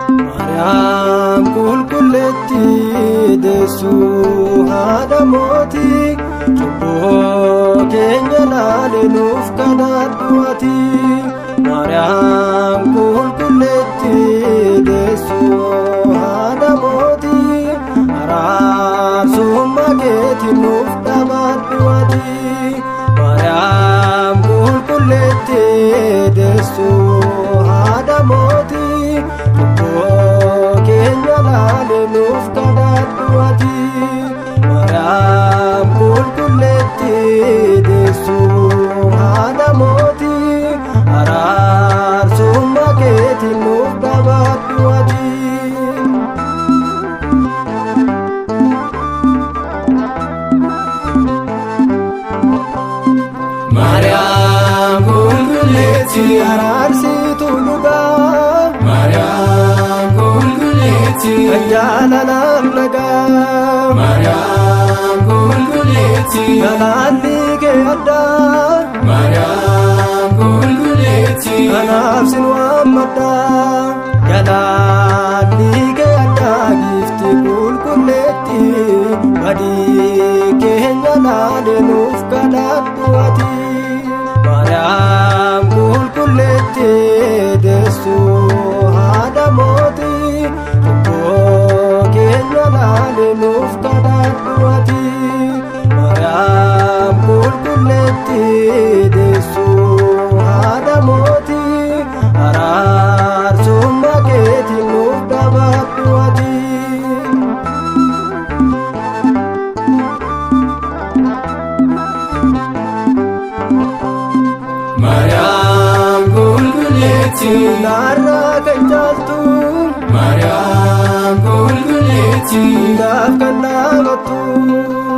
Maariyaam qulqulleettii deessuu haadha mootii, cubbuu keenya laalee nuuf kadhadhu ati. Maariyaam qulqulleettii deessuu haadha mootii, araarsummaa keetiin nuuf dhaabadhu ati. Maariyaam qulqulleettii deessuu haadha mootii, cubbuu keenya laalee nuuf kadhadhu ati. Maariyaam qulqulleettii deessuu haadha mootii, araarsummaa keetiin nuuf dhaabadhu ati. Maariyaam qulqulleettii, Araarsituu dhugaa, Maariyaam qulqulleettii, kan jaalalaan nagaa, Maariyaam qulqulleettii, Galaanni kee addaa, Maariyaam qulqulleettii, kanaaf sin waammadha. Galaanni kee addaa, giiftii qulqulleettii, badii keenya laalee nuuf kadhadhu ati. Maariyaam qulqulleettii deessuu haadha mootii, cubbuu keenya laalee nuuf kadhadhu ati. Maariyaam qulqulleettii deessuu haadha mootii, araarsummaa keetiin nuuf dhaabadhu ati. Maariyaam qulqulleettii, Naarraa kan caaltu, Maariyaam qulqulleettii, hundaaf kan dhaabattu,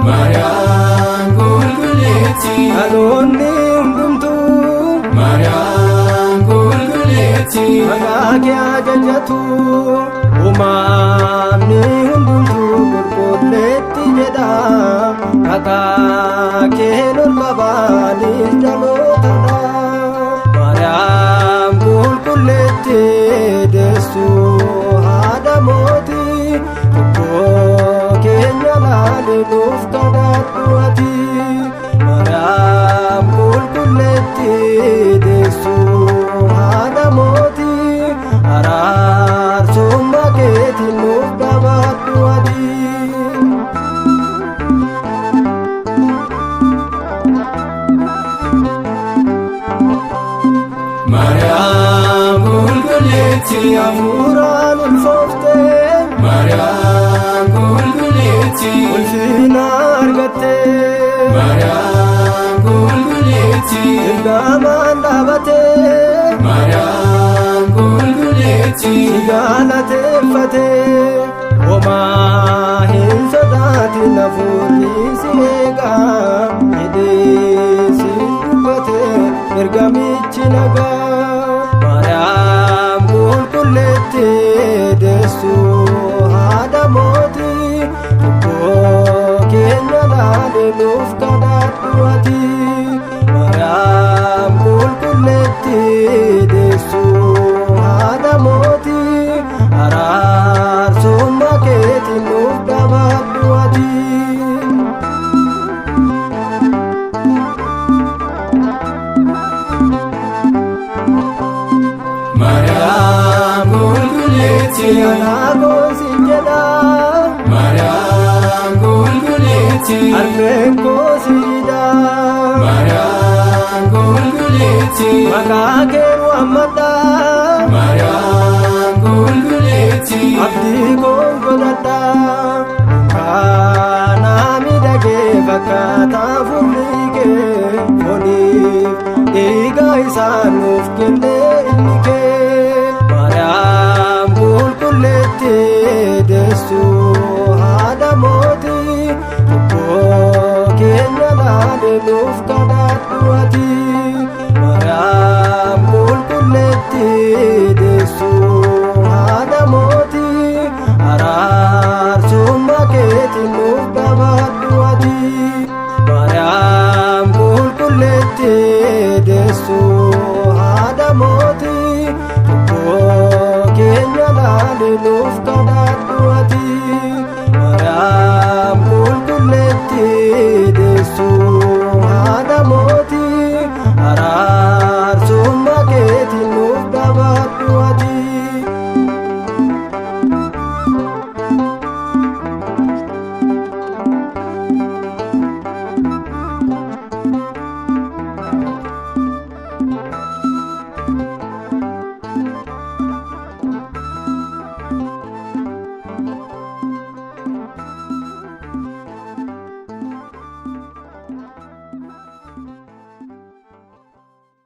Maariyaam qulqulleettii, dhaloonni hundumtuu Maariyaam qulqulleettii, maqaa kee ajajatu. Uumamni hundumtuu qulqulleetti jedha, maqaa kee ol qabaanis dhalootadha. Maariyaam qulqulleettii deessuu haadha mootii, cubbuu keenya laalee nuuf kadhadhu ati. Maariyaam qulqulleettii deessuu haadha mootii, araarsummaa keetiin nuuf dhaabadhu ati. Maariyaam qulqulleettii, Hafuuraan ulfooftee, Maariyaam qulqulleettii, ulfina argattee, Maariyaam qulqulleettii, ergamaan dhaabatee, Maariyaam qulqulleettii, si galateeffatee. Homaa hin sodaatin, hafuurri si eegaa, jedhee si dubbatee ergamichi nagaa. Maariyaam qulqulleettii deessuu haadha mootii, cubbuu keenya laalee nuuf kadhadhu ati. Maariyaam qulqulleettii deessuu haadha mootii, araarsummaa keetiin nuuf dhaabadhu ati. Maariyaam qulqulleettii, Anaa koo sin jedha, Maariyaam qulqulleettii, harmeen koo siidha, Maariyaam qulqulleettii, maqaa kee waammadha, Maariyaam qulqulleettii, abdii koo godhadha. Kaanaa miidhagee fakkaataa fuulli kee, fooniif dhiiga isaa nuuf kennee ilmi kee. Maariyaam qulqulleettii deessuu haadha mootii, cubbuu keenya laalee nuuf kadhadhu ati.